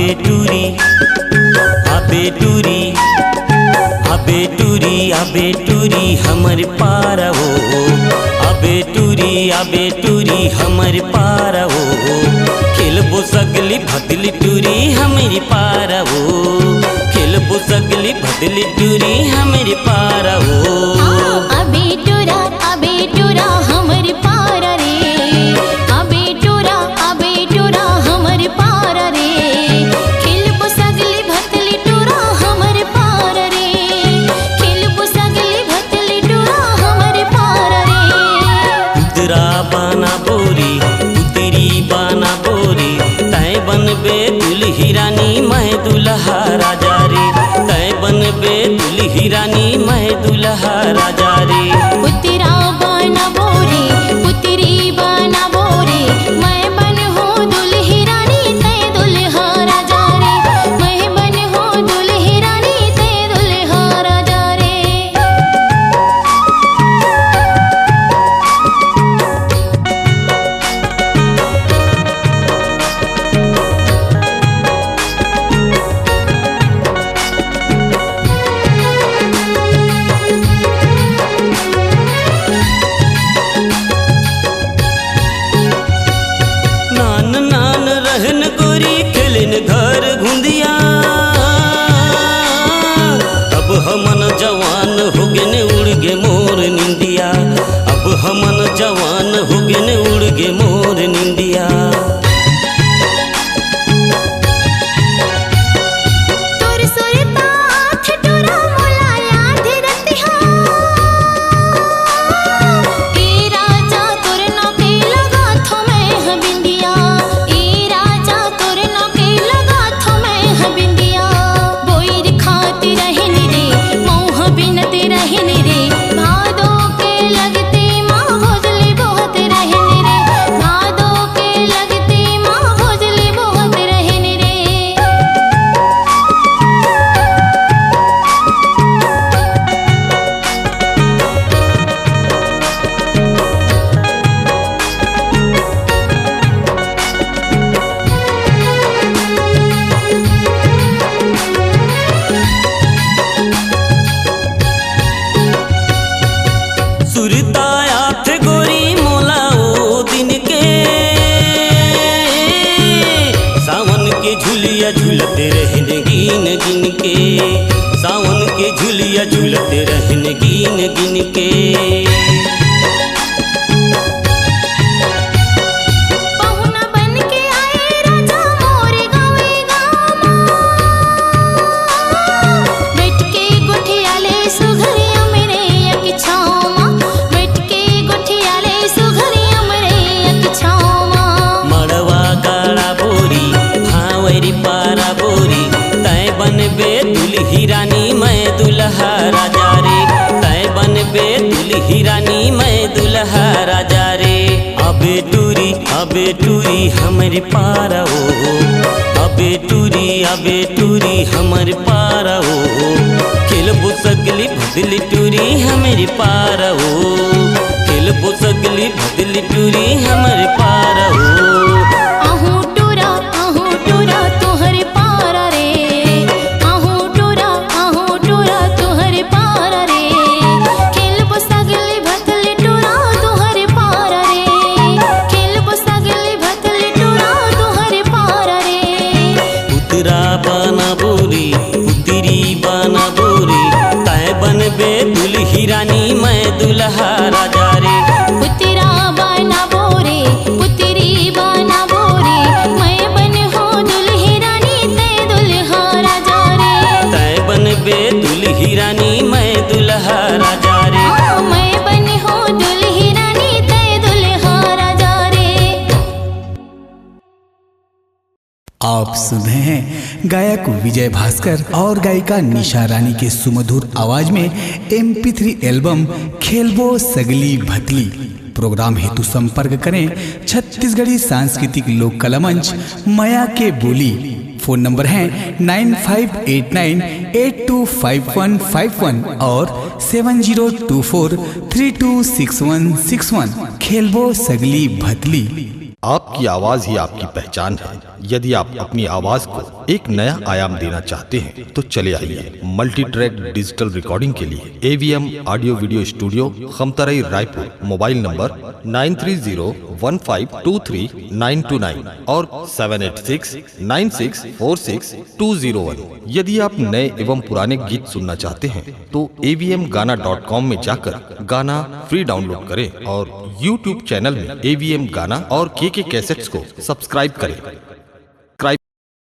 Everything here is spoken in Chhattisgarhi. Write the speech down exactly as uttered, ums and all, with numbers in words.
अबे टूरी, अबे टूरी, अबे टूरी, अबे टूरी हमर पारा हो। अबे टूरी, अबे टूरी हमर पारा हो। खेलबो सगली भतली टूरी हमरी पारा हो। खेलबो सगली भतली टूरी हमरी पारा हो। अबे टूरा, अबे टूरा हमर पारा रे। अबे टूरा, अबे टूरा हमर पारा रे। खेलबो सगली भतली टूरा हमर पारा रे। खेलबो सगली भतली टूरा हमर पारा रे। पुतरा बाना बोरी, पुतरी बाना बोरी, तै बनबे दुल्ही रानी मैं दुल्हा राजा रे। तै बनबे दुल्ही रानी मैं दुल्हा राजा रे। पुतरा बाना बोरी, पुतरी बाना बोरी, मैं बनहूँ दुल्ही रानी, तै दुल्हा राजा रे। मैं बनहूँ दुल्ही रानी, तै दुल्हा राजा रे। नान नान रहन गोरी खेलेन घर घुंदिया। अब हमन जवान होगेन उड़ गे मोर निंदिया। अब हमन जवान होगेन उड़ गे मोर निंदिया। तोर सुरता आठ टूरा मोला याद रतिहा। ए राजा तोर नाके लगाथो मैं ह बिंदिया। ए राजा तोर नाके लगाथो मैं ह बिंदिया। बोइर खात रहन रे, मऊहा बिनत रहन रे। भादो के लगती माँ भोजली बोहत रहन रे। भादो के लगती माँ भोजली बोहत रहन रे। सुरता आथे गोरी मोला ओ दिन के। सावन के झुलिया झुलत रहन गिन गिन के। सावन के झुलिया झुलत रहन गिन गिन के। पहुना बन के आए राजा मोरे गावे गामा। बैठ के गोठिया ले सुघरिया मेरे एक छावा। बैठ के गोठिया ले सुघरिया मेरे एक छावा। मड़वा गाड़ा बोरी, भांवरी पारा बोरी, तै बनबे दुल्ही रानी मैं दुल्हा राजा रे। तै बनबे दुल्ही रानी मैं दुल्हा राजा रे। अबे टूरी, अबे टूरी हमरी पारा हो। अबे टूरी, अबे टूरी हमरी पारा हो। खेलबो सगली भदली टूरी हमरी पारा हो। खेलबो सगली भदली टूरी हमरी पारा हो। अहू टूरा, अहू टूरा तोहर पारा रे। अहू टूरा, अहू टूरा तोहर पारा रे। खेलबो सगली भतली टूरा तोहर पारा रे। खेलबो सगली भतली टूरा तोहर पारा रे। पुतरा बाना बोरी, पुतरी बाना बोरी, तै बनबे दुल्ही रानी मैं दुल्हा राजा रे। पुतरा बाना बोरी, पुतरी बाना बोरी, मैं बनहूँ दुल्ही रानी तै दुल्हा राजा रे। तै बनबे दुल्ही रानी मैं दुल्हा राजा रे। हाँ, मैं बनहूँ दुल्ही रानी तै दुल्हा राजा रे। आप सुन रहे हैं गायक विजय भास्कर और गायिका निशा रानी के सुमधुर आवाज में एमपी थ्री एल्बम खेलबो सगली भतली। प्रोग्राम हेतु संपर्क करें छत्तीसगढ़ी सांस्कृतिक लोक कला मंच मया के बोली। फोन नंबर है nine five eight nine eight two five one five one और seven zero two four three two six one six one. खेलबो सगली भतली। आपकी आवाज ही आपकी पहचान है। यदि आप अपनी आवाज को एक नया आयाम देना चाहते हैं तो चले आइए मल्टी ट्रैक डिजिटल रिकॉर्डिंग के लिए AVM audio video studio, Khamtarai, Raipur. Mobile number nine three zero one five two three nine two nine और seven eight six nine six four six two zero one. यदि आप नए एवं पुराने गीत सुनना चाहते हैं तो एवीएम गाना डॉट कॉम में जाकर गाना फ्री डाउनलोड करें और यूट्यूब चैनल में एवीएम गाना और केके कैसेट्स को सब्सक्राइब करें।